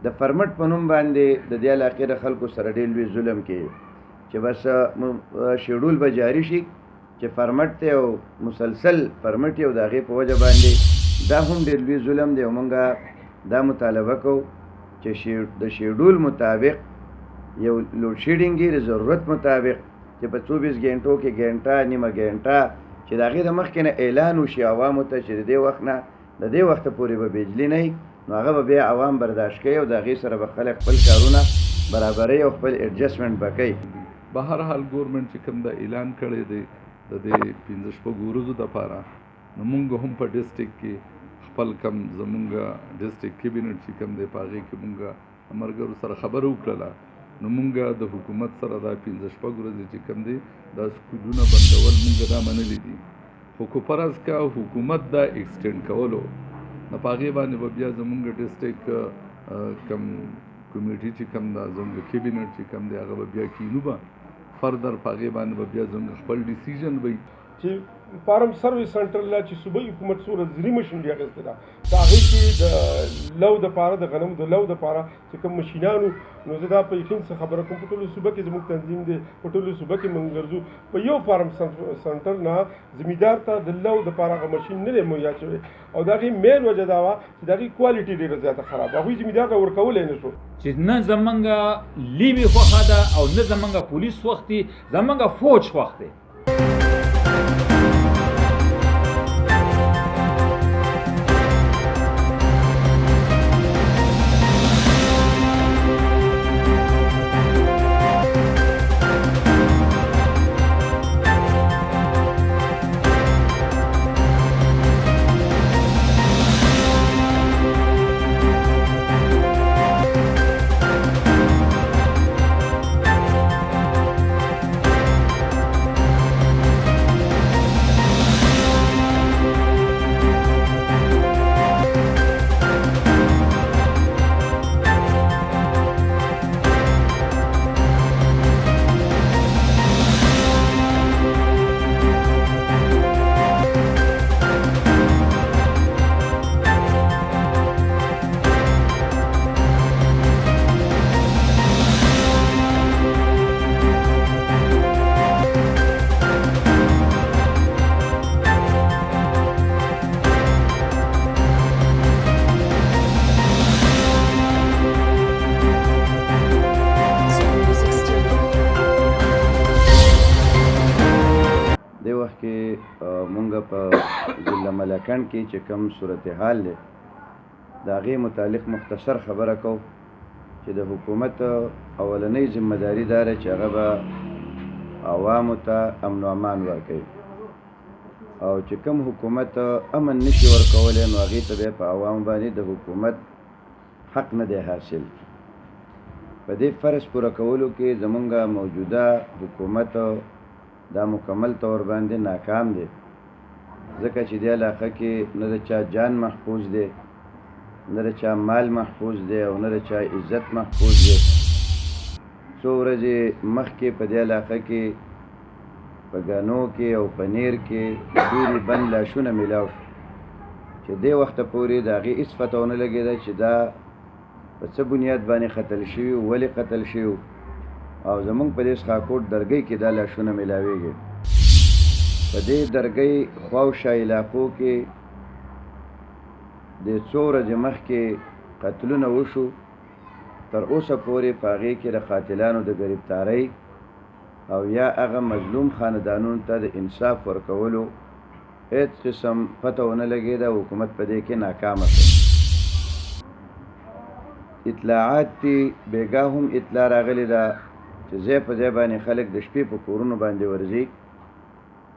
د فرمټ په نوم باندې د دې علاقې د خلکو سره ډېر لوی ظلم کوي چې بس شیډول به جاري شي چې فرمټ دی او مسلسل فرمټ او د هغې په وجه باندې دا هم ډېر لوی ظلم دی. او مونږ دا مطالبه کوو چې د شیډول مطابق یو لوډ شیډینګ د ضرورت مطابق چې په 24 ګنټو کې ګنټه نیمه ګنټه چې د هغې د مخکې نه اعلان وشي عوامو ته چې د دې وخت نه د دې وخته پورې به بجلي نه وي، نو هغه به بیا عوام برداشت کوي او د هغې سره به خلک خپل کارونه برابروي او خپل ایډجسټمنټ به کوي. بهر حال ګورنمنټ چې کوم دا اعلان کړی دی د دې پنځه شپږو ورځو دپاره، نو مونږ هم په ډسټرکټ کې خپل کم زمونږ ډسټرکټ کیبینټ چې کوم دی په هغې کې مونږ مرګرو سره خبره وکړله، نو مونږ د حکومت سره دا پنځه شپږ ورځې چې کوم دی دا سکولونه بندول مونږ دا منلي دي. خو که فرض که حکومت دا ایکسټینډ کولو نو په هغې باندې به بیا زمونږ ډسټرکټ کم کمیټي چې کوم ده، زمونږ کیبینټ چې کوم دی، هغه به بیا کینو، به فردر په هغې باندې به بیا زمونږ خپل ډیسیژن به. چې فارم سرویس سنټر لا چې صوبایي حکومت څومره زري مشینري اخیستې ده، په هغې کې د لو دپاره، د غنمو د لو دپاره چې کوم مشینان وو، نو زه دا په یقین څه خبره کوم، په ټولو صوبه کې زموږ تنظیم دی، په ټولو صوبه کې موږ ګرځو، په یو فارم سنټر نه زمیندار ته د لو دپاره هغه مشین نه دی مهیا شوی. او د هغې مین وجه دا وه چې د هغې کوالټي ډېره زیاته خرابه، هغوی زمیندار ته ورکولی نه شو. چې نه زمونږ لیوي خوښه ده او نه زمونږ پولیس خوښ دي، زمونږ فوج خوښ دی. دې وخت کې مونږ په ضلع ملکنډ کې چې کوم صورتحال دی د هغې متعلق مختصر خبره کوو چې د حکومت اولنۍ ذمه داري دا ده چې هغه به عوامو ته امن و امان ورکوي، او چې کوم حکومت امن نشي ورکولی نو هغې ته بیا په عوامو باندې د حکومت حق نه دی حاصل. په دې فرض پوره کولو کې زمونږ موجوده حکومت دا مکمل طور باندې ناکام دی، ځکه چې دې علاقه کې نه د چا جان محفوظ دی، نه د چا مال محفوظ دی او نه د چا عزت محفوظ دی. څو ورځې مخکې په دې علاقه کې په ګنو کې او پنیر کې ډېرې بند لاشونه میلاو شو چې دې وخته پورې د هغې هېڅ پته ونه لګېده چې دا په څه بنیاد باندې قتل شوي، ولې قتل شوي، او زمونږ په دې سخاکوټ درګۍ کې دا لاشونه میلاویږي. په دې درګۍ خواوشا علاقو کې د څو ورځې مخکې قتلونه وشو، تر اوسه پورې په هغې کې د قاتلانو د ګرفتارۍ او یا هغه مظلوم خاندانونو ته د انصاف ورکولو هېڅ قسم پته ونه لګېده او حکومت په دې کې ناکامه شو. اطلاعات دي، بېګا هم اطلاع راغلې ده چې ځای په ځای باندې خلک د شپې په کورونو باندې ورځي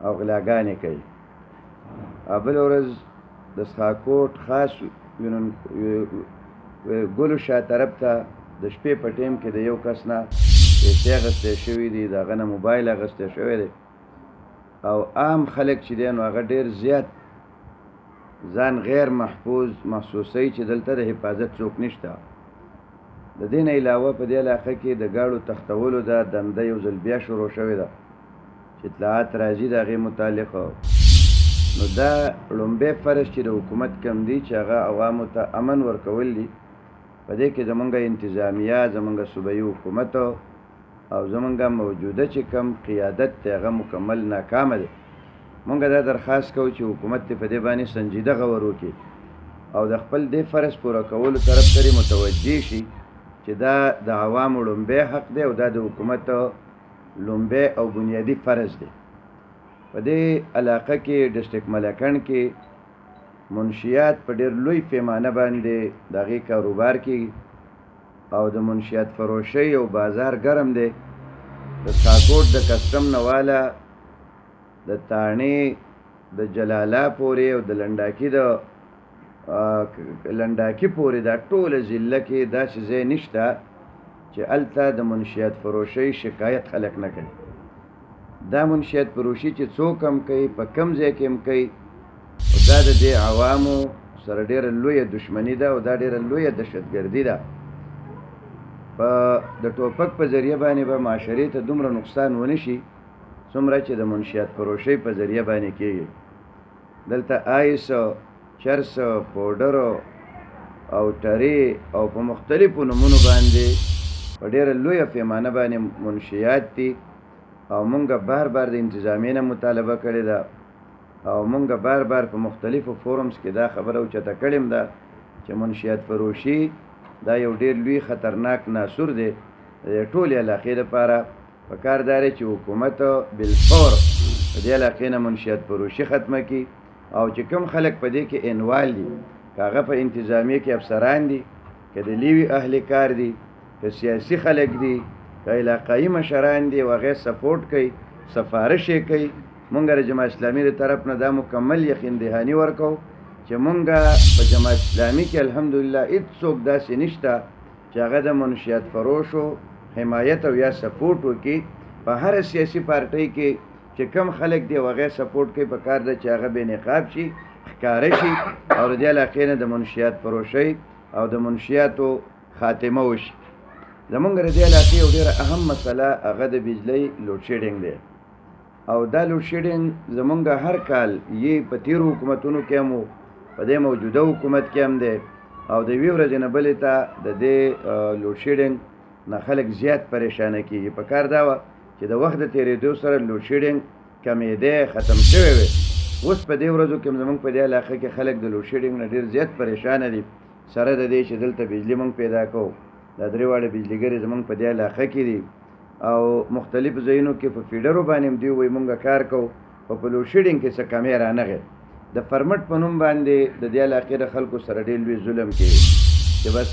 او غلاګانې کوي. او بله ورځ د سخاکوټ خاص ګلو شاه طرف ته د شپې په ټیم کې د یو کس نه پیسې اخیستی شوي دي، د هغه نه موبایل اخیستی شوی دی، او عام خلک چې دی نو هغه ډېر زیات ځان غیر محفوظ محسوسوي چې دلته د حفاظت څوک نشته. د دې نه علاوه په دې علاقه کې د ګاړو تښتولو دا دنده یو ځل بیا شروع شوې ده چې اطلاعات راځي د هغې متعلق. نو دا ړومبی فرض چې د حکومت کوم دي چې هغه عوامو ته امن ورکول دي. په په دې کې زمونږ انتظامیه، زمونږ صوبایي حکومت او زمونږ موجوده چې کوم قیادت دی هغه مکمل ناکامه دی. مونږ دا درخواست کوو چې حکومت دې په دې باندې سنجیده غور وکړي او د خپل دې فرض پوره کولو طرف ته دې متوجه شي چې دا د عوامو لومبی حق دی او دا د حکومت لومبی او بنیادي فرض دی. په دې علاقه کې ډسټرکټ ملکنډ کې منشیات په ډېر لوی پیمانه باندې د هغې کاروبار کېږي او د منشیات فروشۍ او بازار ګرم دی. د ساکوټ د کسټم نه واله د تاڼې د جلالا پورې او د لنډاکي د لنډاکي پورې دا ټوله ضلع کې داسې ځای نشته چې هلته د منشیات فروشۍ شکایت خلک نه کوي. دا منشیات فروشي چې څوک هم کوي، په کوم ځای کې هم کوي، دا د دې عوامو سره ډېره لویه دښمني ده او دا ډېره لویه دهشتګردي ده. په د ټوپک په ذریعه باندې به معاشرې ته دومره نقصان ونه شي څومره چې د منشیات فروشۍ په ذریعه باندې کېږي. دلته آیس، چرس، پوډر او ټرې او په مختلفو نومونو باندې په ډېره لویه پیمانه باندې منشیات دي او مونږ بار بار د انتظامیې نه مطالبه کړې ده او مونږ بار بار په مختلفو فورمز کې دا خبره اوچته کړې هم ده چې منشیات فروشي دا یو ډېر لوی خطرناک ناسور دی د ټولې علاقې لپاره. په کار دا دی چې حکومت بالفور د دې علاقې نه منشیات فروشي ختمه کړي او چې کوم خلک په دې کې انوال دي، که هغه په انتظامیه کې افسران دي، که د لیوي اهل کار دي، که سیاسي خلک دي، که علاقایي مشران دي او هغه سپورټ کوي، سفارش یې کوي، مونږ د جماعت اسلامي د طرف نه دا مکمل یقین دهاني ورکوو چې مونږ په جماعت اسلامي کې الحمدلله هیڅوک داسې نشته چې هغه د منشیات فروشو حمایت او یا سپورټ وکړي. په هره سیاسي پارټۍ کې چې کوم خلک دي او هغه سپورټ کوي، په کار ده چې هغه بې نقاب شي، ښکاره شي او د دې علاقې نه د منشیات فروشۍ او د منشیاتو خاتمه وشي. زمونږ د دې علاقې یو ډېره اهم مسله هغه د بجلۍ لوډشیډینګ دی او دا لوډشیډینګ زمونږ هر کال یې په تیرو حکومتونو کې هم و، په دې موجوده حکومت کې هم دی او د یوې ورځې نه بلې ته د دې لوډشیډینګ نه خلک زیات پریشانه کیږي. په کار دا وه چې د وخت د تیریدو سره لوډشیډینګ کمیدی، ختم شوی وی. اوس په دې ورځو کې زمونږ په دې علاقه کې خلک د لوډشیډینګ نه ډیر زیات پریشانه دي، سره د دې چې دلته بجلي مونږ پیدا کوو، دا درې واړه بجلیګرې زمونږ په دې علاقه کې دي او مختلفو ځایونو کې په فیډرو باندې هم دوی وایي مونږ کار کوو، خو په لوډشیډینګ کې څه کمی رانغی. د فرمټ په نوم باندې د دې علاقې د خلکو سره ډېر لوی ظلم کېږي چې بس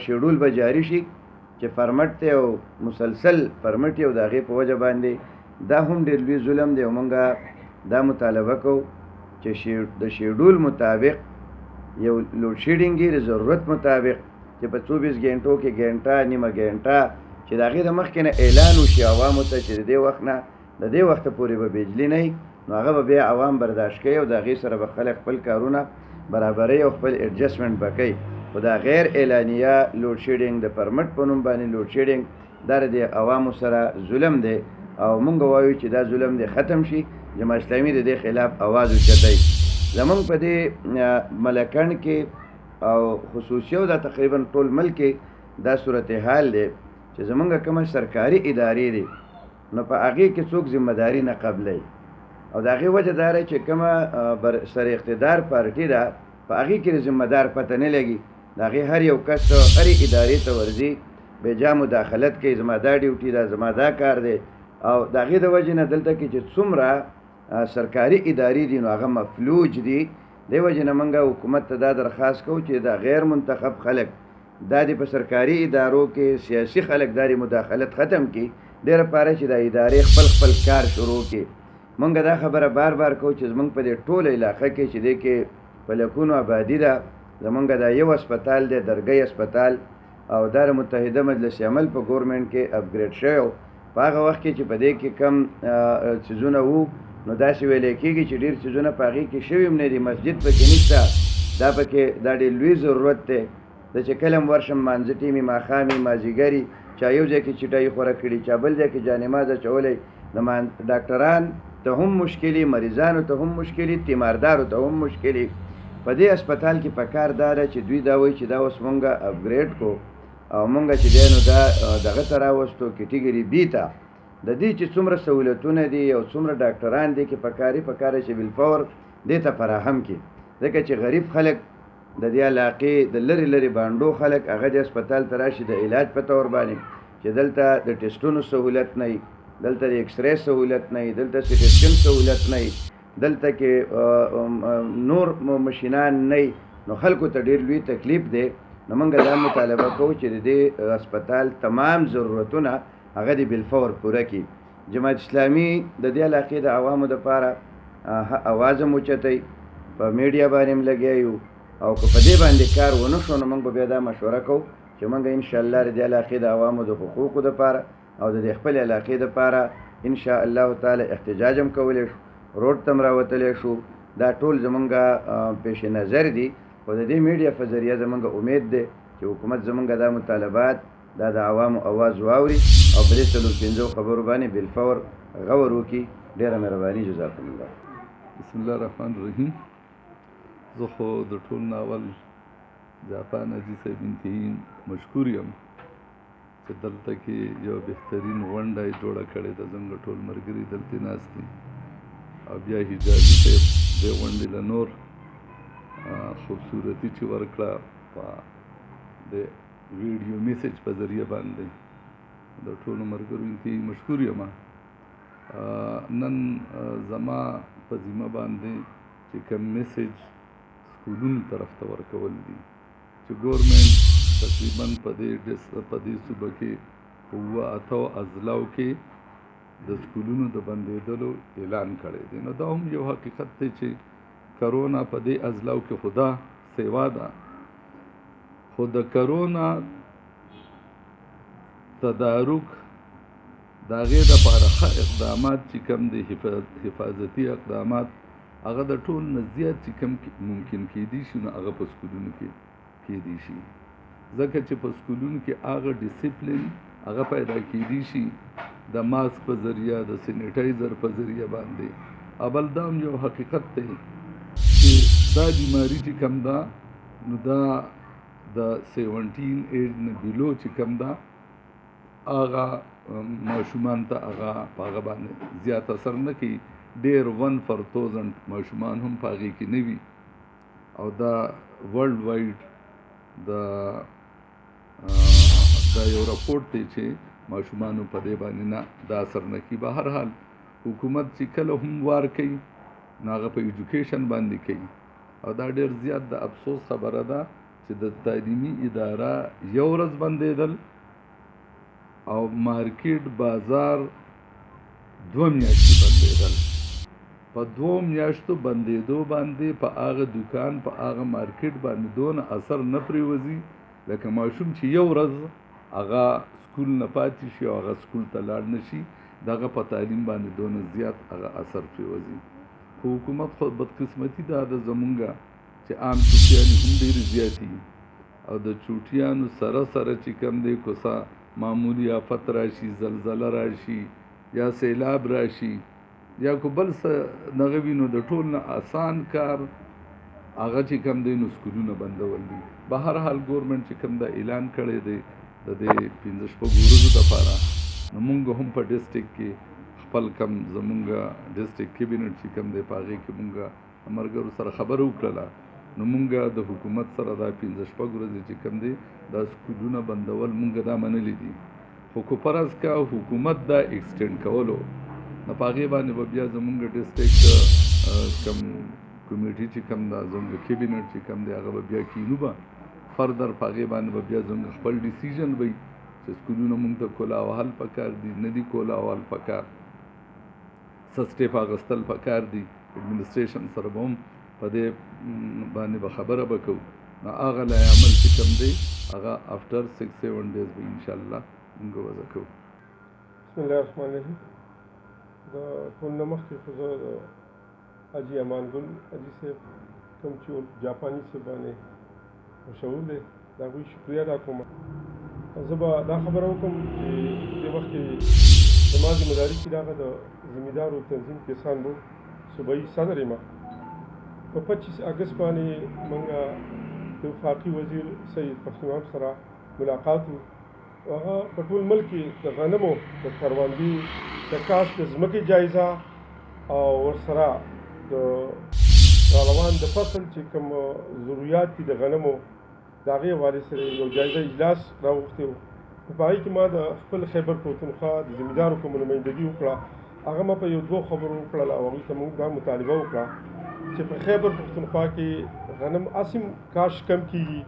شیډول به جاري شي چې فرمټ دی او مسلسل فرمټ او د هغې په وجه باندې دا هم ډېر لوی ظلم دی. او مونږ دا مطالبه کوو چې د شیډول مطابق یو لوډشیډینګ د ضرورت مطابق چې په 24 ګنټو کې ګنټه، نیمه ګنټه، چې د هغې د مخکې نه اعلان وشي عوامو ته چې د دې وخت نه د دې وخته پورې به بجلي نه وي، نو هغه به بیا عوام برداشت کوي او د هغې سره به خلک خپل کارونه برابروي او خپل ایډجسټمنټ به کوي. خو دا غیر اعلانیه لوډشیډینګ، د پرمټ په نوم باندې لوډشیډینګ، دا د دې عوامو سره ظلم دی او مونږ وایو چې دا ظلم دې ختم شي. جماعت اسلامي د دې خلاف اواز اوچتوي. زمونږ په دې ملکنډ کې او خصوصي او دا تقریبا ټول ملک کې دا صورتحال دی چې زمونږ کومه سرکاري ادارې دي نو په هغې کې څوک ذمه داري نه قبلوي او د هغې وجه دا ده چې کومه بر سر اقتدار پارټي ده په هغې کې د ذمه دار پته نه لګي. د هغې هر یو کس هرې ادارې ته ورځي، بېجا مداخلت کوي، زما دا ډیوټي ده، زما دا کار دی او د هغې د وجې نه دلته کې چې څومره سرکاري ادارې دي نو هغه مفلوج دي. دې وجې نه موږ حکومت ته دا درخواست کوو چې دا غیر منتخب خلک دا دې په سرکاري ادارو کې سیاسي خلک دا دې مداخلت ختم کړي، دې لپاره چې دا ادارې خپل خپل کار شروع کړي. مونږ دا خبره بار بار کوو چې زمونږ په دې ټوله علاقه کې چې دې کې په لکونو آبادي ده، زمونږ دا یو هسپتال دی، درګۍ هسپتال، او دا د متحده مجلس عمل په ګورنمنټ کې اپګریډ شوی و. په هغه وخت کې چې په دې کې کم څیزونه وو نو داسې ویلی کېږي چې ډېر څیزونه په هغې کې شوي هم نه دي، مسجد پکې نشته، دا پکې دا ډېر لوی ضرورت دی. زه چې کله هم ورشم مانځه ټیمي، ماښامي، مازیګري، چا یو ځای کې چټایي خوره کړي، چا بل ځای کې جانماز اچولی، د ډاکټران ته هم مشکلي، مریضانو ته هم مشکلي، تیماردارو ته هم مشکلي. په دې هسپتال کې پکار دا ده چې دوی دا وایي چې دا اوس مونږ اپګریډ کو او مونږ چې دی نو دا دغه ته راوستو کیټیګري بي ته. د دې چې څومره سهولتونه دي او څومره ډاکټران دي کې پکاري، پکار چې بالفور دې ته فراهم کړي، ځکه چې غریب خلک د دې علاقې د لرې لرې بانډو خلک هغه دې هسپتال ته راشي د علاج په طور باندې، چې دلته د ټیسټونو سهولت نه وي، دلته د ایکسرې سهولت نه وي، دلته سي ټي سکن سهولت نه وي، دلته کې نور مشینان نه وي، نو خلکو ته ډېر لوی تکلیف دی. نو موږ دا مطالبه کوو چې د دې هسپتال تمام ضرورتونه هغه دې بالفور پوره کړي. جماعت اسلامي د دې علاقې د عوامو دپاره اواز هم اوچتوي، په میډیا باندې هم لګیا یو، او که په دې باندې کار ونه شو نو موږ به بیا دا مشوره کوو چې موږ ان شاء الله د دې علاقې د عوامو د حقوقو دپاره او د دې خپلې علاقې دپاره ان شاء الله تعالی احتجاج هم کولی شو، روډ ته هم راوتلی شو. دا ټول زمونږ پیش نظر دي، خو د دې میډیا په ذریعه زمونږ امید دی چې حکومت زمونږ دا مطالبات، دا د عوامو اواز واوري او په دې څلور پنځو خبرو باندې بالفور غور وکړي. ډېره مهرباني، جزاکم الله. بسم الله الرحمن الرحیم. زه خو د ټول ناول جاپان حاجي صاحب انتهایی مشکور یم چې دلته کې یو بهترین غونډه یې جوړه کړې ده، زموږ ټول ملګري دلته ناست دي، او بیا حجازي صاحب دې غونډې له نور خوبصورتي چې ورکړه په د ویډیو میسج په ذریعه باندې، د ټولو ملګرو انتهایی مشکور یم. نن زما په ذمه باندې چې کوم میسج سکولونو طرف ته ورکول دي چې ګورنمنټ تقریبا په دې صوبه کې په اووه اتو اضلاعو کې د سکولونو د بندېدلو اعلان کړی دی. نو دا هم یو حقیقت دی چې کرونا په دې اضلاعو کې خدا سیوا ده، خو د کرونا تدارک د هغې دپاره ښه اقدامات چې کوم دي، حفاظتي اقدامات هغه د ټول نه زیات چې کوم ممکن کیدی شي نو هغه په سکولونو کې کیدی شي، ځکه چې په سکولونو کې هغه ډیسپلین هغه پیدا کیدی شي د ماسک په ذریعه، د سینیټایزر په ذریعه باندې. اول دا هم یو حقیقت دی چې دا بیماری چې کوم ده نو دا د 17 ایج نه بیلو چې کوم ده هغه ماشومان ته هغه په هغه باندې زیات اثر نه کوي. ډېر 1 per 1000 ماشومان هم په هغې کې نه وي، او دا ورلډ وایډ دا یو رپورټ دی چې ماشومانو په دې باندې نه دا اثر نه کوي. به هر حال حکومت چې کله هم وار کوي نو هغه په ایجوکیشن باندې کوي، او دا ډېر زیات د افسوس خبره ده چې د تعلیمي اداره یو ورځ بندېدل او مارکیټ بازار 2 میاشتې بندېدل. په 2 میاشتو بندېدو باندې په هغه دوکان په هغه مارکیټ باندې دونه اثر نه پرېوځي لکه ماشوم چې یو ورځ هغه سکول نه پاتې شي او هغه سکول ته لاړ نه شي، دغه په تعلیم باندې دونه زیات هغه اثر پرېوځي. خو حکومت خو بدقسمتي دا ده زمونږه چې عام چوټیانې هم ډېرې زیاتې دي، او د چوټیانو سره سره چې کوم دی کوڅه معمولي آفت راشي، زلزله راشي یا سیلاب راشي یا کو بل څه دغه وي، نو د ټول نه اسان کار هغه چې کوم دی نو سکولونه بندول دي. به هر حال ګورنمنټ چې کوم دا اعلان کړی دی د دې 5 شپږو ورځو دپاره، نو مونږ هم په ډسټرکټ کې خپل کم زمونږ ډسټرکټ کیبینټ چې کوم دی په هغې کې مونږ ملګرو سره خبره وکړله، نو مونږ د حکومت سره دا 5 شپږ ورځې چې کوم دی دا سکولونه بندول مونږ دا منلي دي. خو که فرض که حکومت دا ایکسټینډ کولو نو په هغې باندې به بیا زمونږ ډسټرکټ کم کمیټي چې کوم ده، زمونږ کیبینټ چې کوم دی هغه به بیا کینو، به فردر په هغې باندې به بیا زمونږ خپل ډیسیژن به وي چې سکولونه مونږ ته کولاوهل پکار دي نه دي کولاوهل پکار، څه سټیپ اخیستل پکار دي. اډمنسټریشن سره به هم په دې باندې به خبره به کوو. نو هغه لایحه عمل چې کوم دی هغه افټر 6 7 ډیز به انشاءالله مونږ وضع کوو. بسم الله الرحمن الرحیم. د ټول نه مخکې خو زه د حاجي امان ګل حاجي صاحب کوم چې جاپاني صاحب باندې مشهور دی د هغوی شکریه ادا کوم. زه به دا خبره وکړم چې دې وخت کې زما ذمه داري چې دغه د ذمه دارو تنظیم کسان بورډ صوبایي صدر یم، په 25 اګست باندې موږ د وفاقي وزیر سید فخر سره ملاقات وو. هغه په ټول ملک کې د غنمو د کروندې د کاشت د ځمکې جایزه او ورسره د روان د فصل چې کوم ضروریات دي د غنمو د هغې حوالې سره یو جایزه اجلاس راغوښتی و. په هغې کې ما د خپل خیبر پښتونخوا د زمیندارو کومه نمایندګي وکړه، هغه ما په یو دوو خبرو وکړله او هغوی ته موږ دا مطالبه وکړه چې په خیبر پښتونخوا کې غنم اسیم کاش کم کیږي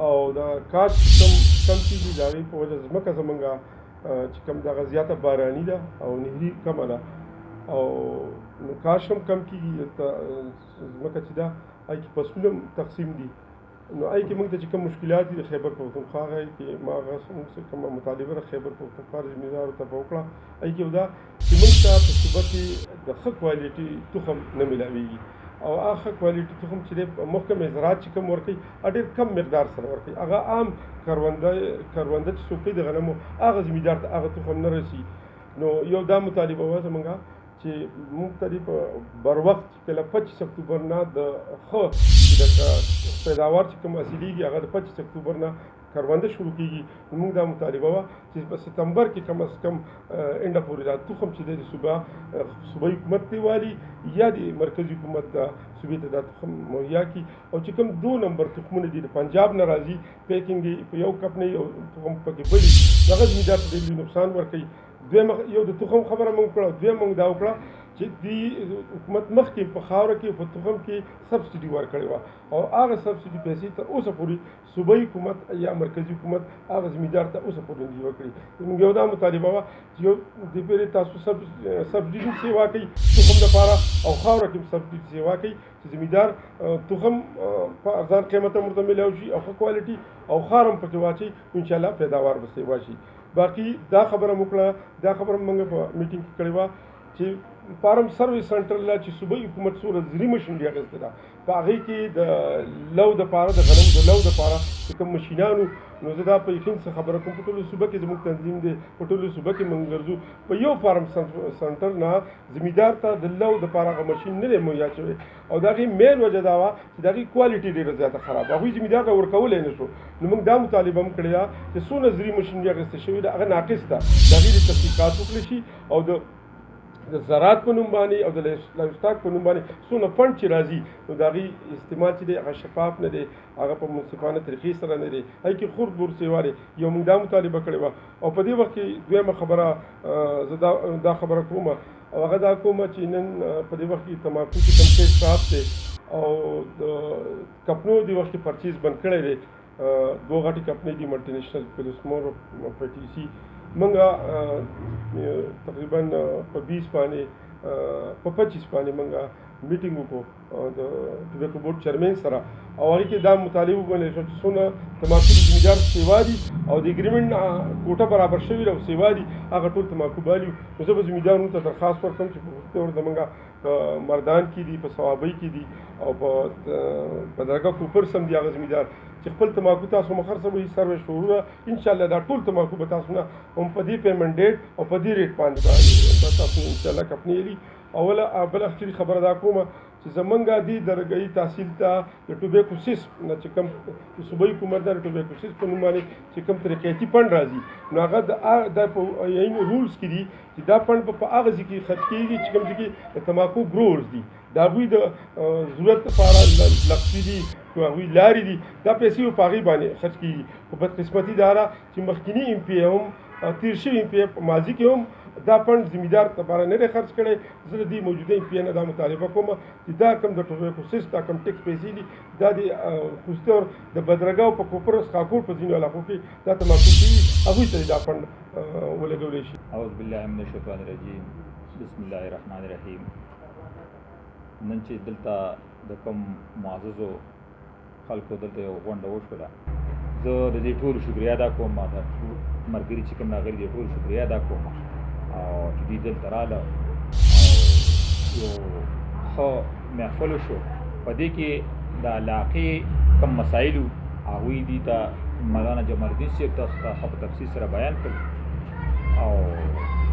او دا کاش کم کیږي، د هغې په وجه ځمکه زمونږ چې کوم دغه زیاته باراني ده او نهري کمه ده او نو کاش هم کم کیږي. دلته ځمکه چې ده هغې کې فصلونه هم تقسیم دي، نو هغې کې موږ ته چې کوم مشکلات دي د خیبر پښتونخوا هغه کې ما هغه موږ څه کومه مطالبه د خیبر پښتونخوا د زمیندارو طرفه وکړه. هغې کې دا چې موږ ته په صوبه کې د ښه کوالټي تخم نه میلاویږي او هغه ښه کوالټي تخم چې دی محکمه زراعت چې کوم ورکوي هغه ډېر کم مقدار سره ورکوي. هغه عام کرونده چې څوک کوي د غنمو هغه زمیندار ته هغه تخم نه رسي. نو یو دا مطالبه وه زموږ چې موږ ته دې په بر وخت چې کله 25 اکتوبر نه د ښه د پیداوار چې کوم حاصلېږي هغه د 25 اکتوبر نه کرونده شروع کېږي. نو موږ دا مطالبه وه چې په ستمبر کې کم از کم انډه پورې دا تخم چې دی د صوبایي حکومت دی والي یا د مرکزي حکومت د صوبې ته دا تخم مهیا کړي. او چې کوم 2 نمبر تخمونه دي د پنجاب نه راځي پیکنګ یې په یو کپ نه یو تخم پکې بلي، هغه زمیندار ته ډېر لوی نقصان ورکوي. دویم یو د تخم خبره موږ وکړه. دویم موږ دا وکړه چې دی حکومت مخکې په خاوره کې په تخم کې سبسیډي ورکړې وه او هغه سبسیډي پیسې تر اوسه پورې صوبایي حکومت یا مرکزي حکومت هغه زمیندار ته اوسه پورې نه دي ورکړي. زموږ یو دا مطالبه وه چې یو دې پېرې تاسو سبسیډي هم سیوا کوي تخم دپاره او خاوره کې هم سبسیډي سیوا کوي چې زمیندار تخم په ارزان قیمت هم ورته میلاو شي او ښه کوالټي او خاوره هم پکې واچوي، انشاءالله پیداوار به سیوا شي. باقي دا خبره مو وکړه، دا خبره موږ په میټینګ کې کړې وه چې فارم سرویس سنټر له چې صوبایي حکومت څومره زري مشینري اخیستې ده په هغې کې د لو دپاره د غنمو د لو دپاره چې کوم مشینان وو، نو زه دا په یقین څه خبره کوم په ټولو صوبه کې زموږ تنظیم دی، په ټولو صوبه کې موږ ګرځو، په یو فارم سنټر نه زمیندار ته د لو دپاره هغه مشین نه دی مهیا شوی او د هغې مین وجه دا وه چې د هغې کوالټي ډېره زیاته خرابه، هغوی زمیندار ته ورکولی نه شو. نو موږ دا مطالبه هم کړې ده چې څونه زري مشینري اخیستې شوې ده هغه ناقص ده، د هغې د تحقیقات وکړل شي او د زراعت په نوم باندې او د لایفسټاک په نوم باندې څونه فنډ چې راځي نو د هغې استعمال چې دی هغه شفاف نه دی، هغه په منصفانه طریقې سره نه دی، هغې کې خورد بور سیوا دی. یو موږ دا مطالبه کړې وه. او په دې وخت کې دویمه خبره زه دا خبره کوم او هغه دا کوم چې نن په دې وخت کې تماکو چې کوم کیش کراپ دی او د کپنو دې وخت کې پرچیز بند کړی دی. دوه غټې کمپنۍ دي ملټي نېشنل پلیسمور او پي ټي سي. موږ تقریبا په 20 باندې په 25 باندې موږ میټینګ وکړو د ټوبیکو بورډ چیرمن سره او هغې کې دا مطالبه ومنل شوه چې څونه تماکو د زمیندار سیوا دي او د اګریمنټ کوټه برابر شوې ده او سیوا دي هغه ټول تماکو بالي. نو زه به زمیندارونو ته درخواست ورکړم چې په طور زموږ په مردان کې دي، په صوابۍ کې دي او په بدرګه کوپر سم دي هغه زمیندار چې خپل تماکو تاسو مه خرڅوئ، سروې شروع ده انشاءالله دا ټول تماکو به تاسو نه هم په دې پیمنټ ډیټ او په دې ریټ باندې به تاسو انشاءالله کپنې لي. اوله بله اخري خبره دا کومه چې زمونږ دې درګۍ تحصیل ته د ټوبیکو سیس نه چې کوم صوبایي حکومت نه د ټوبیکو سیس په نوم باندې چې کوم ترقیاتي فنډ راځي نو هغه د په عین رولز کې دي چې دا فنډ په هغه ځای کې خرچ کېږي چې کوم ځای کې د تماکو ګروورز دي، د هغوی د ضرورت لپاره لقطي دي، هغوی لارې دي، دا پیسې په هغې باندې خرچ کېږي. خو بدقسمتي دا ده چې مخکیني ایم پي هم تېر شوي ایم پي په ماضي کې هم دا فنډ زمیندار لپاره نه دی خرچ کړی. زه د دې موجوده ایم پي نه دا مطالبه کوم چې دا کوم د ټوبیکو سیس دا کوم ټیکس پیسې دي دا د خصوصي طور د بدرګه او په کوپر سخاکوټ په ځینو علاقو کې دا تماکو کېږي هغوی ته دا فنډ ولګولی شي. اعوذ بالله من الشیطان الرجیم، بسم الله الرحمن الرحیم. نن چې دلته د کوم معززو خلکو دلته یو غونډه وشوله، زه د دې ټولو شکریه ادا کوم، د ملګري چې کوم راغلي دي ټولو شکریه ادا کوم او چې دوی دلته راغله او یو ښه محفل وشو. په دې کې د علاقې کوم مسایل وو هغوی دوی ته مولانا جمال الدین صاحب تاسو ته ښه په تفصیل سره بیان کړل او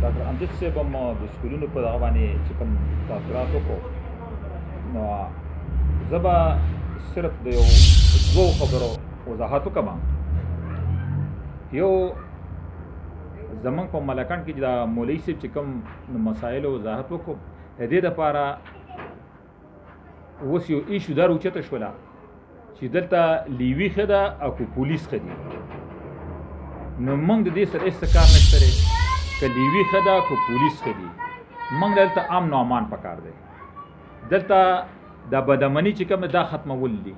ډاکټر امجد صاحب هم د سکولونو په دغه باندې چې کوم تاثرات وکړو. نو زه به صرف د یو دوو خبرو وضاحت وکړم. یو زمونږ په ملکنډ کې چې دا مولوي صاحب چې کوم مسایلو وضاحت وکړو، د دې دپاره اوس یو ایشو دا راوچته شوله چې دلته لیوي ښه ده او که پولیس ښه دي. نو موږ د دې سره هېڅ کار نشته دی که لیوي ښه ده که پولیس ښه دي. موږ دلته امن او امان پکار دی. دلته د بدامني چې کوم دا ختمول دي.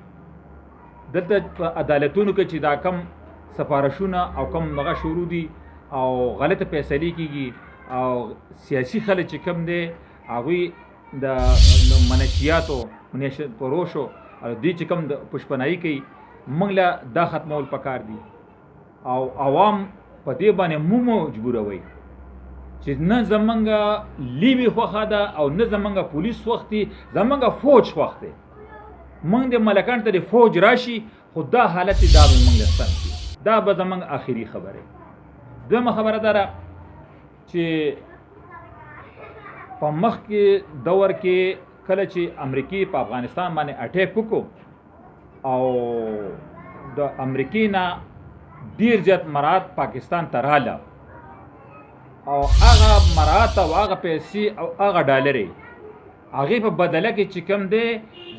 دلته په عدالتونو کې چې دا کم سفارشونه او کم دغه شروع دي او غلطه فیصلې کیږي او سیاسي خلک چې کوم دی هغوی د منشیاتو فروشو او دوی چې کوم د پشپنایي کوي، موږ له دا ختمول پکار دي. او عوام په دې باندې مو مجبوروي چې نه زمونږ لیوي خوښه ده او نه زمونږ پولیس خوښ دي، زمونږ فوج خوښ دی. موږ د ملکان ته د فوج راشي، خو دا حالت دا به موږ له سم کړي. دا به زمونږ آخري خبره. دویمه خبره دا ده چې په مخکې دور کې کله چې امریکې په افغانستان باندې اټیک وکړو او د امریکې نه ډیر زیات مراعات پاکستان ته راله او هغه مراعات او هغه پیسې او هغه ډالرې هغې په بدله کې چې کوم دی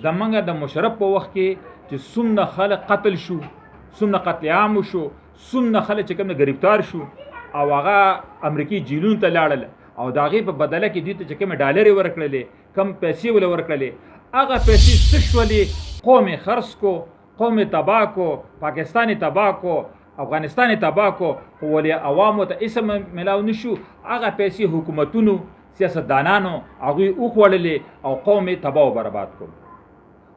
زمونږ د مشرف په وخت کې چې څومره خلک قتل شو، څومره قتل عام وشو، څومره خلک چې کوم دی ګرفتار شو او هغه امریکې جیلونو ته لاړل او د هغې په بدله کې دوی ته چې کومې ډالرې ورکړلې، کم پیسې ول ورکړلې، هغه پیسې څه شولې؟ قوم یې خرڅ کو، قوم یې تباه کو، پاکستان یې تباه کو، افغانستان یې تباه کو، خو ولې عوامو ته هېڅ ملاو نه شو. هغه پیسې حکومتونو، سیاستدانانو هغوی وخوړلې او قوم یې تباه او برباد کړو.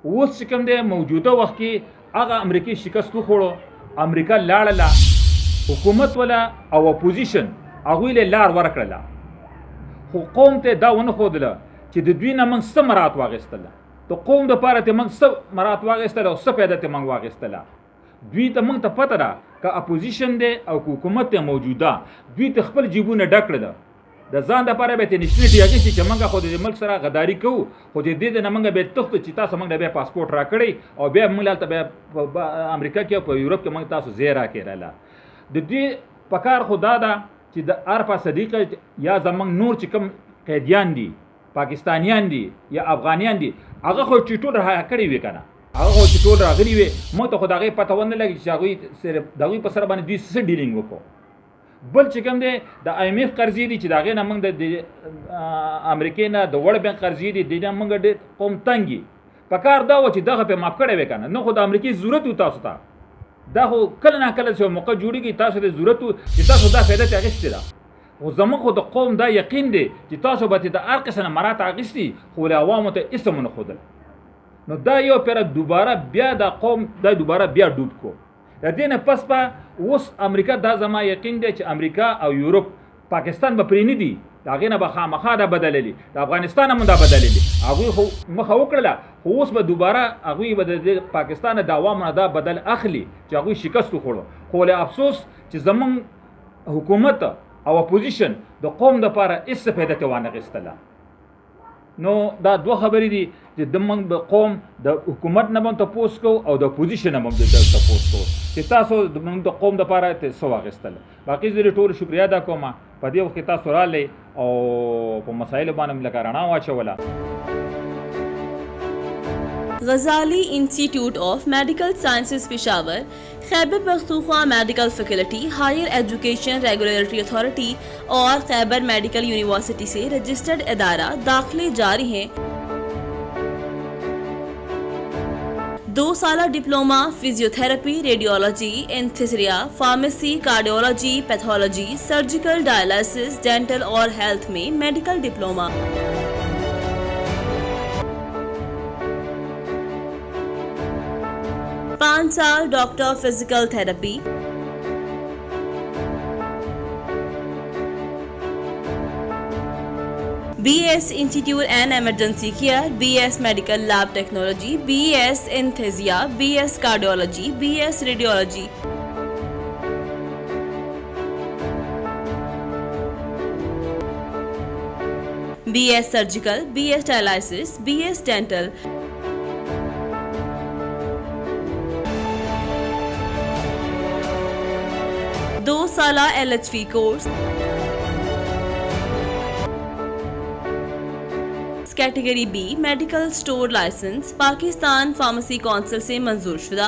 اوس چې کوم دی موجوده وخت کې هغه امریکې شکست وخوړو، امریکا لاړله، حکومت ولا او اپوزیشن هغوی له لار ورکړله، خو قوم ته دا ونه ښودله چې د دوی نه موږ څه مراعات واخیستله، د قوم دپاره ته موږ څه مراعات واخیستله او څه پیدا ته موږ واخیستله. دوی ته موږ ته پته ده که اپوزیشن دی او که حکومت دی موجوده، دوی ته خپل جیبونه ډک کړل، د ځان دپاره به یې نیشنلټي اخیستې چې موږ خو د دې ملک سره غداري کوو، خو د دې نه موږ بیا تښتو چې تاسو موږ له بیا پاسپورټ راکړئ او بیا موږ هلته بیا په امریکا کې او په یورپ کې موږ تاسو ځای راکړئ راله. د دوی پکار خو دا ده چې د عرفه صدیقه یا زموږ نور چې کوم قیدیان دي، پاکستانیان دي یا افغانیان دي، هغه خو چې ټول رها کړي وي که نه، هغه خو چې ټول راغلي وي، موږ ته خو د هغې پته ونه لګي چې هغوی صرف د هغوی په سره باندې دوی څه ډیلینګ وکړو. بل چې کوم دی د آی ایم ایف قرضې دي چې د هغې نه موږ د امریکې نه د ورلډ بانک قرضې دي، دې نه موږ ډېر قوم تنګ یي. پکار دا وه چې دغه پرې معاف کړی وی که نه، نه خو د امریکې ضرورت و تاسو ته، دا خو کله نا کله چې یو موقع جوړېږي تاسو ته ضرورت و چې تاسو دا فایده ترې اخیستې ده. خو زموږ خو د قوم دا یقین دی چې تاسو به ترې د هر قسم نه مراعات اخیستي، خو له عوامو ته هېڅ هم ونه ښودل. نو دا یو پیره دوباره بیا دا قوم دا دوباره بیا ډوب کړو. د دې نه پس به اوس امریکا، دا زما یقین دی چې امریکا او یورپ پاکستان به پرې نه دي، د هغې نه به خامخا دا بدللي، د افغانستان هم دا بدللي. هغوی خو مخه وکړله، خو اوس به دوباره هغوی به د دې پاکستان د عوامو نه دا بدل اخلي چې هغوی شکست وخوړو. خو ولې افسوس چې زمونږ حکومت او اپوزیشن د قوم دپاره هېڅ څه فایده ترې وانه خیستله. نو دا دوه خبرې دي چې د موږ د قوم د حکومت نه به هم تپوس کوو او د اپوزیشن نه به هم تپوس کوو چې تاسو د موږ د قوم دپاره ترې څه واخیستل. باقي زه دې ټولو شکریه ادا کوم، په دې وخت کې تاسو رالئ او په مسایلو باندې مې لکه رڼا واچوله. Ghazali institute of medical sciences Peshawar, Khyber Pakhtunkhwa medical faculty, higher education regulatory authority और Khyber medical university से रजिस्टर्ड अदारा दाखिले जारी हैं। 2 साला diploma physiotherapy, radiology, anaesthesia, pharmacy, cardiology, pathology, surgical, dialysis, dental और हेल्थ में मेडिकल डिप्लोमा। 5 साल doctor physical therapy, BS institute and emergency care, BS medical lab technology, BS anaesthesia, BS cardiology, BS radiology. BS surgical, BS dialysis, BS dental. 2 साल LHV course, category B medical store licence Pakistan pharmacy council से मंजूर शुदा।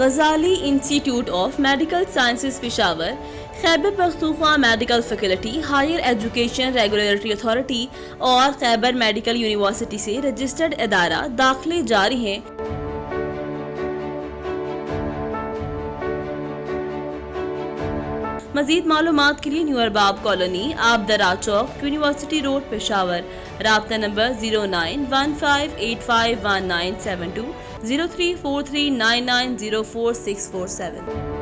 Ghazali institute of medical sciences Peshawar, Khyber Pakhtunkhwa medical faculty, higher education regulatory authority और Khyber medical university से registered अदारा। दाखिले जारी हैं। मजीद मालूमात के लिए न्यू अरबाब कॉलोनी, आबदरा चौक, यूनिवर्सिटी रोड, पेशावर। राब्ता नंबर 0915851972, 0343 9904647।